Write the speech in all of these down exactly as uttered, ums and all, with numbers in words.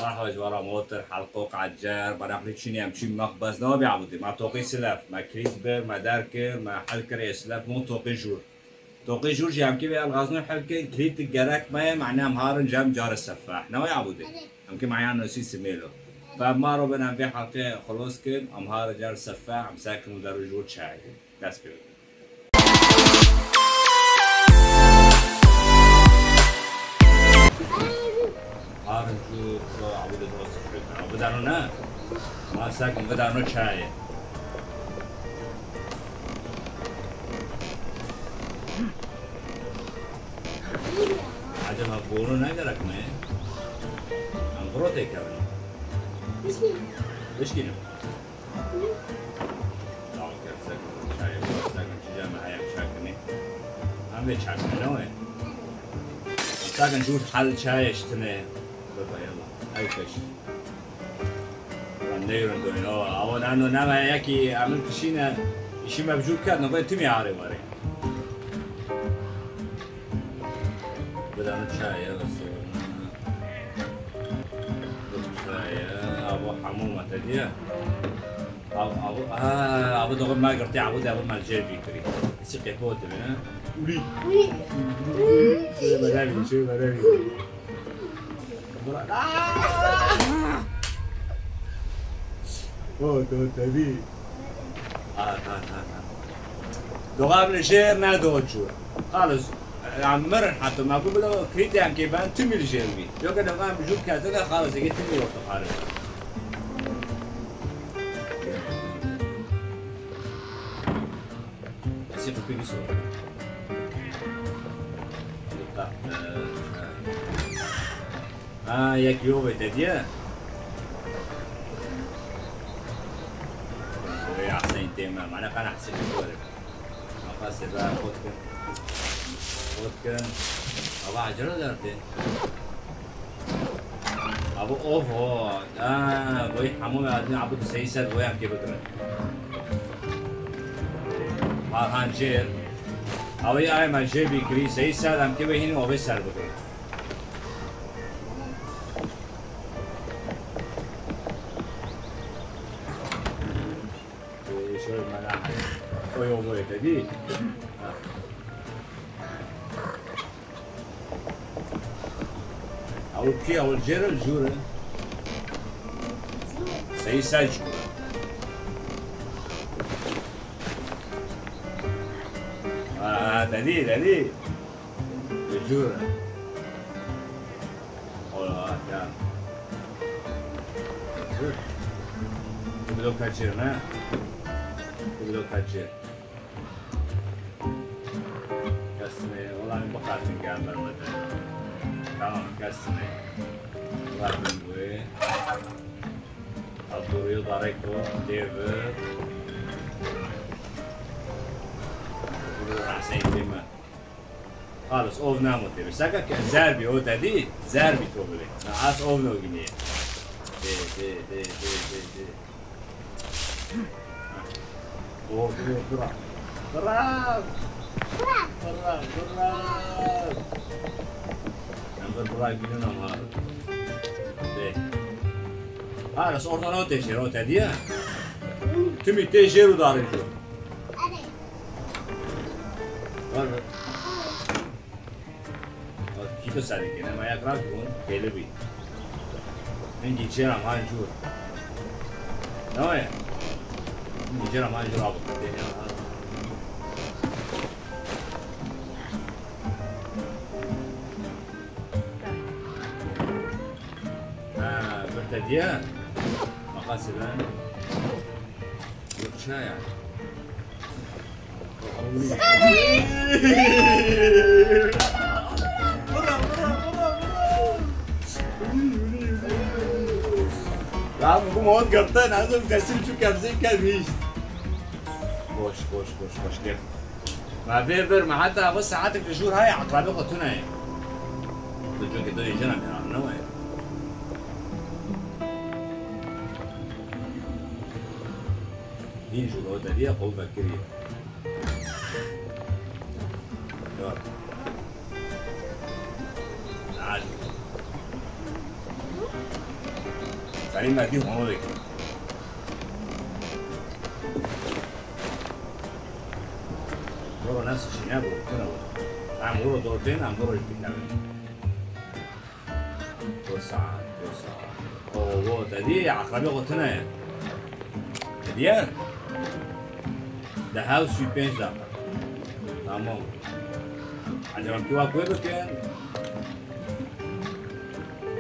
Merhaba ji we re motir, helqok, ecer, beraqlî çînî em çî mexbez ne bî abûdî. Me toqî silef, me krît bir, me derkir, me hel kir ê silef, mon toqî jûr. Toqî jûr jî em kê vê elxazno hel kir, krît gerek me ye, mane em harin cem car sefeh. Ne wê abûdî? Em kê maya nosî simêlo. Fe em maro bin em vê helqê xelos kin, em harin car sefeh, em sekin û der û jûr çayê. Dest pê bike. Harin jû, so, abû de dost şû. Abû de ne? Ma sekin, bidano çayê. Acaba boru ne gerek mi? Em bro têkevin. Bişkînim. Bişkînim. Tamam, gerçek çayê, gerçek çiçeğe mi heye çakini? Em vê çakini ne wê? Çakin jûr hel çayê ştine. Baba yalla. Ay peş. Lan ne yürün dönün o. Ama nano nama yaki amir kişine işime vücut kat ne böyle tüm yarı var ya. Bidano çayê, bes. Çayê, abo hemû me te diye. Av, abo, ha, abo doğru me girtî, abo de abo me jêr bî kirî. Sî qepo dibine. Ulî. Ulî. Şöyle verevî, şöyle verevî. Bura. Aa! O, to te dî. Ha, ha, ha, ha. Doğa min jêr ne doçu. Xalis. Em mirin heta me ku bilo krîtê em kê ben timî li jêr bî. Yok e doğa em jû kete de xalis eke timî yok xalis. Esî qipî bî sor. Ha, yek yo ve te diye. Wê Hesên tê me. Mane qana Hesên tê were. Maqasê be xot kin. Xot kin. Ava acele derdê. Abi, oho. Ha, vay hemû me adin abi sey ser vay em kê bikirin. Marhan jêr. Abi ay me jê bikirî sey ser em kê vay hîn ove ser bikirin. Ee, şöyle merak. Oy, oy, oy, dedi. Ha. Ew kî ew jêr e, jûr e. Sey ser jûr e. Ha, dedi, dedi. Jûr e. Ola, ya. Jûr. Tu bilo kaçır, ne? Tu bilo kaçır. Kesme, ola, bu kadın gelmedi. Tamam, kesme. Bakın bu. Abduryo Dareko, David. Bu da Hüseyin değil mi? Xalis, ov namo tê. Seka ke zer bî, o te dî, zer bî to bibê. Na, ez ov nogînî. Dê, dê, dê, dê, dê, dê. O, dê, bira. Bira. Bira, bira. Em bir bira bînin ama. Dê. Xalis, oradan o tê jêr, o te diye. Tümî tê jêr û darê jû. Var mı? Bak, kîto serê kene, ma yak rak bûn, kêli bî. Hingî cêra man jûr. Ne ye? Hingî cêra man jûr abi. Ha, bir te diye. Maqasê ben. Yok çaya. Ya bu mod gökten az önce teslim çok yapsın gelmiş. Boş, boş, boş, boş, gel. Ma vê vir, ma heta ev saetek li jûr heye, eqrabê xwe tune ye. Tu çunkî tu jina mêran ne weye. Hîn jûr o te diye qol vekiriye. Yor. Hadi. Berî me dî hono vekir. Doro nas şîne bu, tune bu. Em buro dor bên, em buro jî bîne. Wisa, wisa. O, o, te dî, eqrebê xwe tune ye. Te dî ye? Deha û sî û pênc deqa. Tamam. Acaba ki wak wê bikin?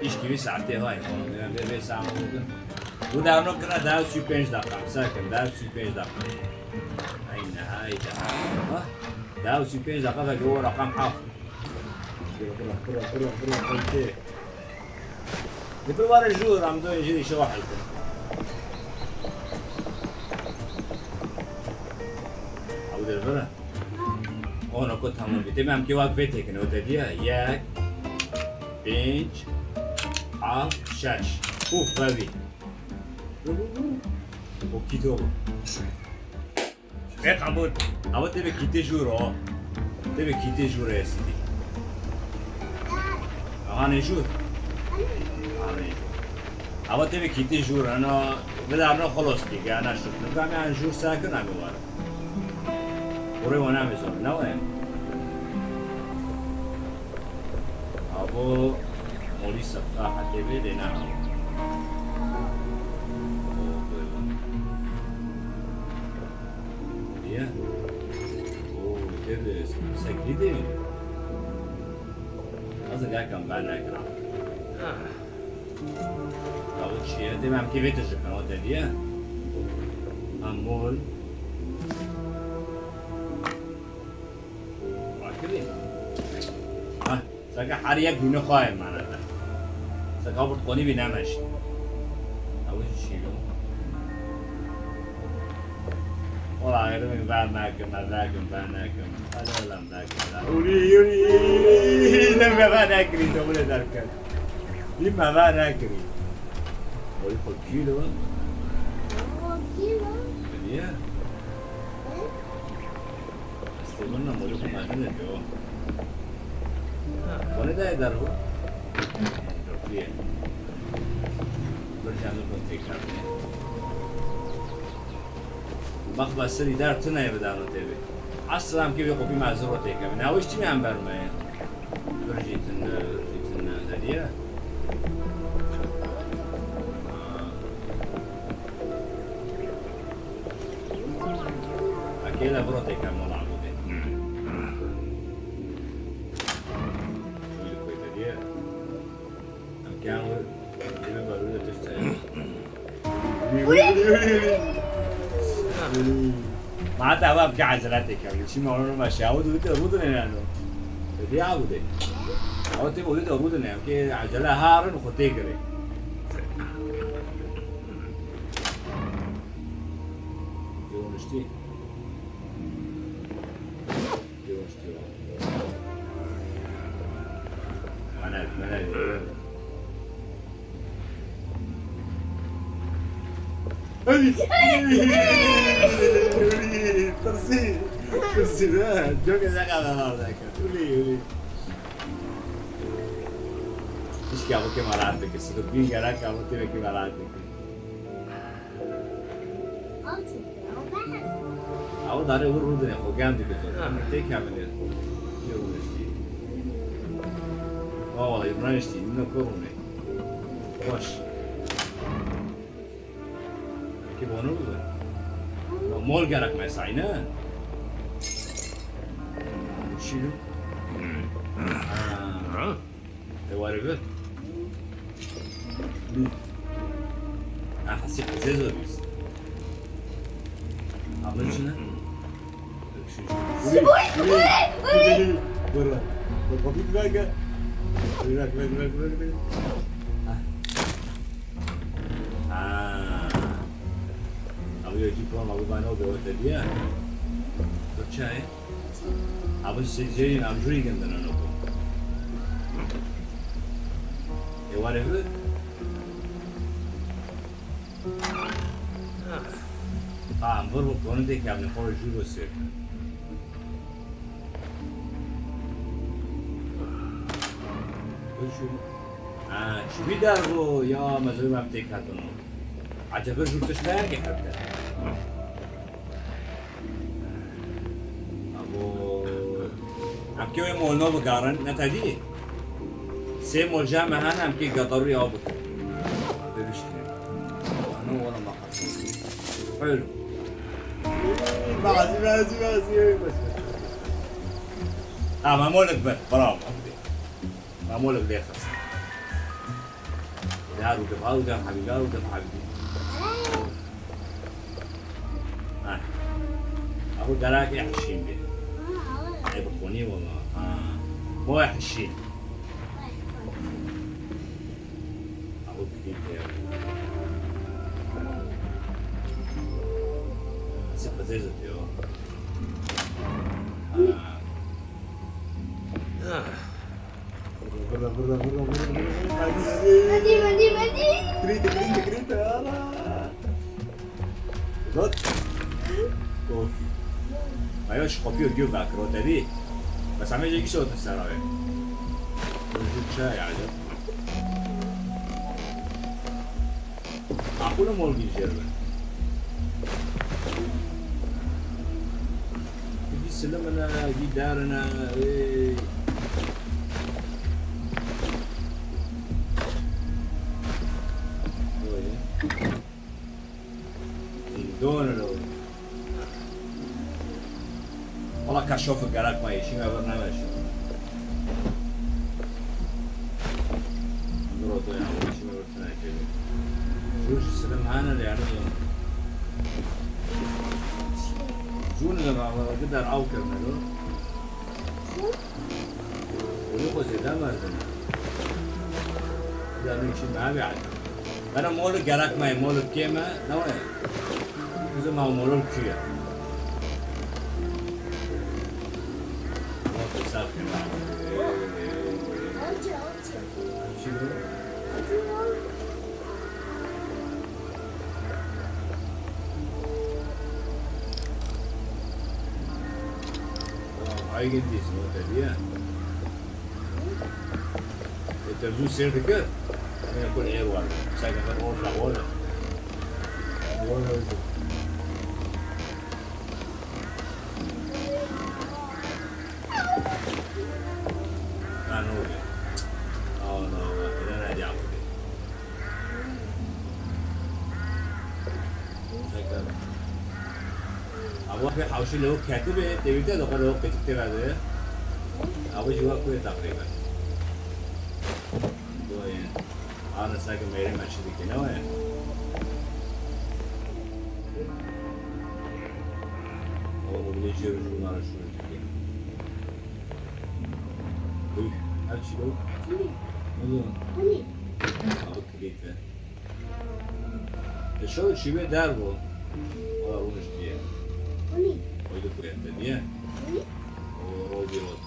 Îşkî vî saetê hay. Vê, vê, vê saetê bikin. Bu derno kira deha û sî û pênc deqa. Sakin, deha û sî û pênc deqa. Ay, nehayî deha. Ha? Deha û sî û pênc deqa ve o rakam heft. Bira, bira, bira, bira, bira, bira. Di pir ware jû ramdo jî îşe wa helkin. Ew de bira. Ona ko tamam bitti. Em ki wak vê têkin. O te diye. Yek, pênc, a, şeş. Uf, bevî. O kîto bu. Vê qebûl. Ew tê be kîtê jûr o. Tê be kîtê jûr e, Sîdî. Hanê jûr. Hanê jûr. Ew tê be kîtê jûr. Ana, vila ana xolos dîge, ana şûr. Nika me an jûr sakin, em ê ware. Burê wana me zor, ne waya? Abo molî sefta hetê vê lê ne. Diye. O, tê de sekî de. Az gakam ben ekran. Ew çi ye? Dê em kê vê tişt bikin, o te diye. Em mol. Rakibî. Ha, seke her yek gune xwe ye mane te. Seke bir qonî bî nemeş. Ew çi yo? Ola ayrı min ver nakim, ver nakim, ver nakim. Hadi oğlum, ver nakim. Uri, uri, ne me ver nakim, ne böyle derken. Bî me va nekirî. Morî xwe kî li we? Kî li we? Niye? Estê min ne, morî xwe mezin e, o. Xwe ne daye der xwe? Rokiye. Bir canlı kon tekrar. Bak, bak, sirî der tune ye bi dano tê bê. Esra em kê vê kopî me ziro têkevin. Ew tiştî me em bermeye. Dur jî tune, dur jî tune. Hediye. Akê le biro têkevin wala Ebûdê. Hediye. Em kê em wir, em kê me barû de tişt heye. Ma heta ew bi eceletê kevin. Çima onu ma şawo dû te rûdine nano. Te diya bu de. Ew te bu de rûdine. Em kê ecele harin xwe tê girê. Yonuştî. Yavaş, yavaş. Melek, melek. Ay! Tirsî! Tirsî, ha? Çok güzel kadar orada. Uli, uli. Keşke bu kim arattı ki. Sıkıp bin gerek ya, bu tebeki arattı ki. Ew dare wir rûdine xwe gem dike zor. Em têkevin ê. Yê rûniştî. Wa wala rûniştî, min ku rûnê. Xweş. Ki bono bibe. Mol gerek mesai ne? Çi? Ha. Te were bir. Ha, hasip zê zor biz. Ama çi ne? Bura. Bak, bak, bak, bak. Ha. Ha. Abi, yo, jî plan, abi, bana o bir orta diye. Dur çay. Abi, siz şeyin, amcuri gönderin o. E, whatever. Ha, em vir bi konê têkevin, xwe re jû re sêr. Vir jû. Ha, çi wî der bû ya mezin em têk hatin. Ecebe jû tişt heye ki hevde. Abo, em kê wê mol no bigarin, ne tedî? Sê mol jeme hene, em kê gadarû ya bikin. Bibişkine. Ano wala ma qasın. Hayır. Bazı, bazı, bazı, bazı. Ama molek ber, bravo. Mamolek lê xist. Dar û div, dar û div, hebî, dar û div, hebî. Ha. Ew derekê hişîn bê. Ê bi xonî wala. Ha. Bo hişîn. Ew dikî tê. Sip zêr zêr diyor. Ha. Ah. Burada, burada, burada, burada, burada. Hadi, hadi, hadi. Grita, grita, grita, ala. Uzat. Of. Ayo, şu kapıyı gör bak, roteri. Bes ama yiyecek iş oldu sen abi. Konuşup çay alacağım. Makul mol gideceğiz ben. Gî silimine, gî derine, ey. Oye. Zindon lo. Valla kaşof gerek ma işime bir ne meşe. Dur o zaman işime bir tane kedi. Şu silim hane de yani. Jûn li mala gider av kirine lo. Wî xwe zêde merdin. Ya min çi me abi. Bana molik gerek me, molik kê me, ne wê? Bizim av molik kê ye. Molik saf kê me. Çi bu? Aygin dîs mote diye. E, te zû sêr dikir. Yine kul êr var. Sen kadar orta orta. Orta. Ha, ne oluyor? Allah Allah. Neden hadi yaptı? Tekrar. Ama bir havşi lavuk keti ve devirde de o kadar o petik teverde. Ama civa kuye takriben. Dolayı. Ana sanki meyre maçı dikine o ya. Oğlum ne diyor bunlara şu dikine. Üf, her şey yok. Ne diyor? Abi kilitli. E, şöyle şive der bu. Valla bunu işte ya. Oydu kuyette diye. O rol bir oldu.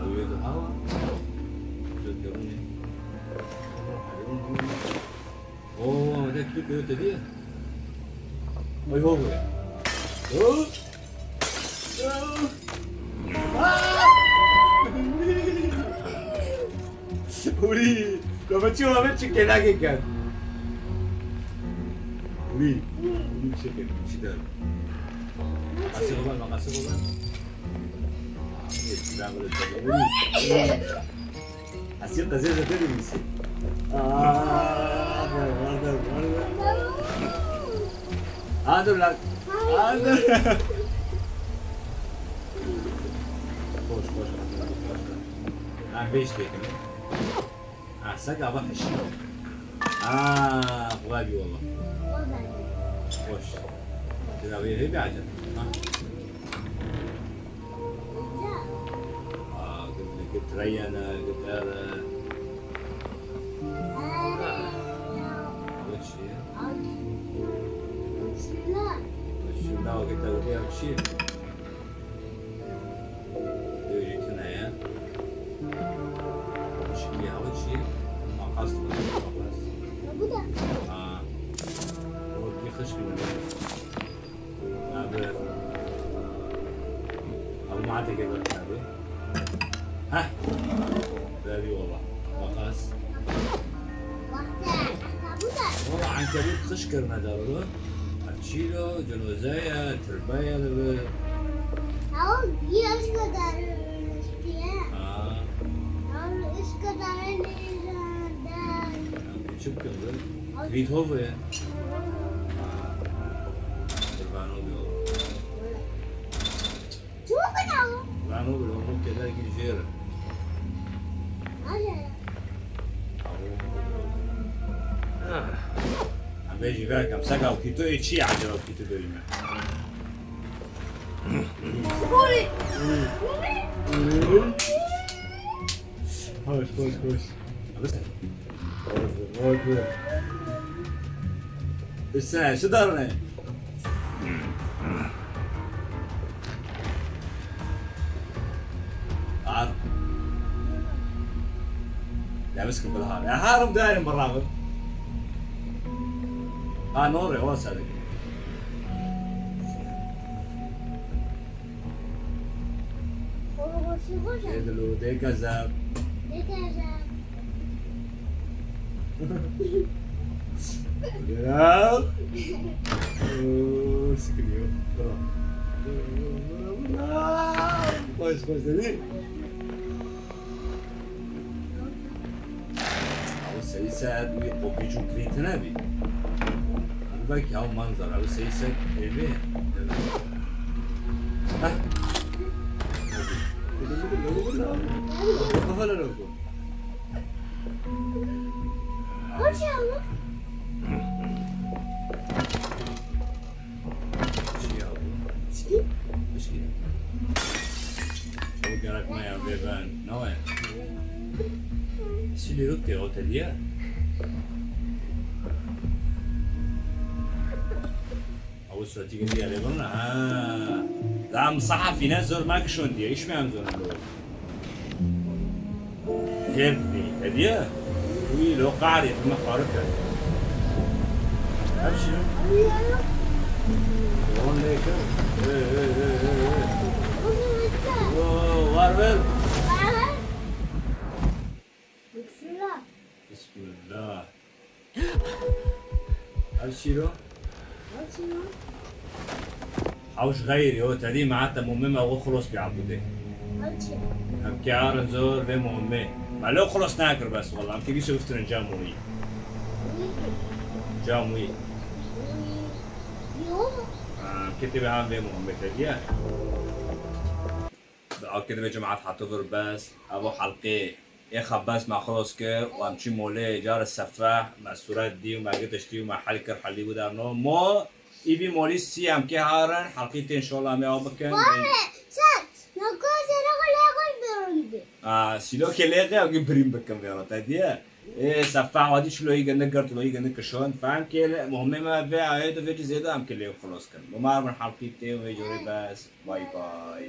Oydu hava. Güzel görünüyor. Oo, ne küçük bir öte diye. Ay, oldu ya. Hop. Uri, kafa çiwa ve çi kelak eken. Uri, uri bir şey eken, bir şey der. Makası olan, makası olan. Uri, uri. Asil kızı da dedi misin? Aa, var da, var da. Aa, dur lan. Aa, dur. Koş, koş, koş, koş. Ha, beş dedim. Ha, sak ava hışır. Aa, kolay bir yolu. Koş. Tedaviye bir acil. Ha. Aa, git, git, reyene, git, ere. Avuç ye. Şuna o git, avuç ye. Döjütüne ya. Şimdi avuç ye. Makas mı? Makas. Bu da. Aa. O bir kış günü. Abi. Teke ber tabi. Heh. Berî wala. Makas. Wala ankebût xiş kirine darû. Çîlo, cenozeye, tirbeye li vir. Ew yê eşkeda rûniştiye. Ha. Ew eşkeda rûniştiye. Çi bikim bi? Krît hov e. Kurban ol yol. Çi bikim ew? Kurban ol yol. Keder ki jêr. Hadi. Em bê jî vekem. Seka û kîtoyê çi ye acaba û kîto bêrî me? Hoş, hoş, hoş. Hoş, hoş. Üstüne şu darne. Ar. Ya biz kıpır har. Ya harum derim beraber. Ha, ne oluyor? O sen. Baba, boşu boş. Edilo, de kazap. De kazap. Ya. Oo, sıkılıyor. Tamam. Baş, baş dedi. Ew serî ser wî qopî çû kirî tune bî. Ew belkî ew manzara, ew serî ser êvê. Heh. Kafa lere ku. Çi ya bu? Pişkî. Pişkî. Ew gerek me ya vê ben. Ne we? Silî ruk tê o te diye. Ew suretî girî ya lê birine. Ha. Da em sehafî ne zor me kişon diye. Îş me em zor ne. Hêr dî, hediye? Wî lo qarî, me xwarik kir. Her şey. Wan lê kir. Ê, ê, ê, ê, ê. Wo, war ver. Bismillah. Bismillah. Ev çîro? Ev çîro? Ew ji xeyrî, o tedî me heta mumê me xwe xilos bî Ebûdê. Ev çi? Em kê arin zor vê mumê. Me lo xilos nakir bes wela. Em kê bî siftirin cam wî. Wî? Cam wî. Wî. Yo. Ha, em kê tê vê han vê mumê tedî ye. Bi akê divê cemaat hatu vir bes. Evo halqê. Ê xebes me xilos kir û em çî molê cara sefeh, me sûret dî û me gitiş dî û me hel kir helî û derno. Mo, îvî molî sî em kê harin, helqî tên şola me ew bikin. Vay, sen, nakozê ne xwe lê xwe birîn bi. A, sîlokê lê xwe ew birîn bikin vê rota diye. Ê, sefeh wadî çi loyî gindi girt, loyî gindi kişon. Fem kê lê, muhimê me vê ayê de vê cî zêde em kê lê xilos kin. Bimar bin helqî tên vê corê bes. Bay bay.